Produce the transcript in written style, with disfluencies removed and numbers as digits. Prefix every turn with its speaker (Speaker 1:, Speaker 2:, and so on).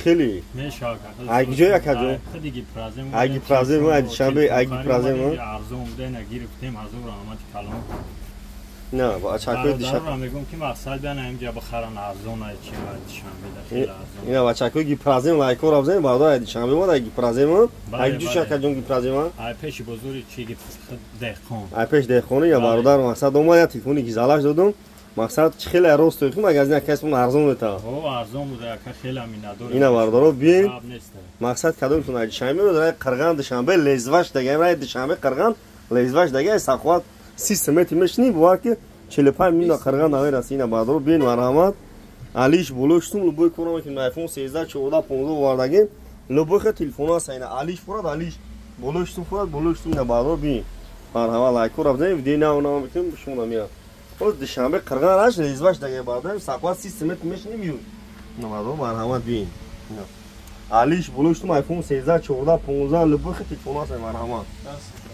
Speaker 1: Хеле
Speaker 2: Мешава.
Speaker 1: Ай ҷой, акаҷон?
Speaker 2: Худи Гипразем.
Speaker 1: Ай Гипразем, ай Душанбе, ай Гипразем, а?
Speaker 2: Арзон буда, ина гирифтем, ҳазор раҳмати калон.
Speaker 1: На, бачакои Душанбе.
Speaker 2: Бародарро мегӯм, ки мақсад биан инҷа бихаран, арзон ай чи ай Душанбе да хеле арзон.
Speaker 1: Ина, бачакои Гипразем, лайкора бизанед, бародар. Ай Душанбе омад, ай Гипразем. Ай ҷуш, акаҷон, Гипразем?
Speaker 2: Ай пеши бозори чи деҳқон.
Speaker 1: Ай пеш деҳқони. Я бародар, мақсад омад, я телефони гизалаш додум. Мақсад чи хеле рост тои, магазин акасмон арзон мета.
Speaker 2: О, арзон буда, ака, хеле миннатдор.
Speaker 1: Ина, бародаро, биен.
Speaker 2: Гап нест.
Speaker 1: Мақсад, кадомтон ай Душанбе, рай Қирған, Душанбе лезваш дага, рай Душанбе Қирған лезваш дага, ай саховат 30 метр мешини, бовар ки 45 минута Қирған намераси. Ина, бародаро, биен, марҳамат. Алиш болош сум, любой кора мекунем. iPhone 13, 14, 15 овардагем, любой хе телефон аст. Ина, алиш фурад, алиш болош сум фурад, болош сум. Ина, бародаро, биен, марҳамат, лайкора бизанед, видеои нав нав мекунем, шумо намеяд. Боз Душанбе Қирған раш лезваш дага, бародарем, саховат 30 метр мешини, миёй. Ина, бародаро, марҳамат, биен. Ина, алиш болош сум, iPhone 13, 14, 15, любой хе телефон аст, марҳамат.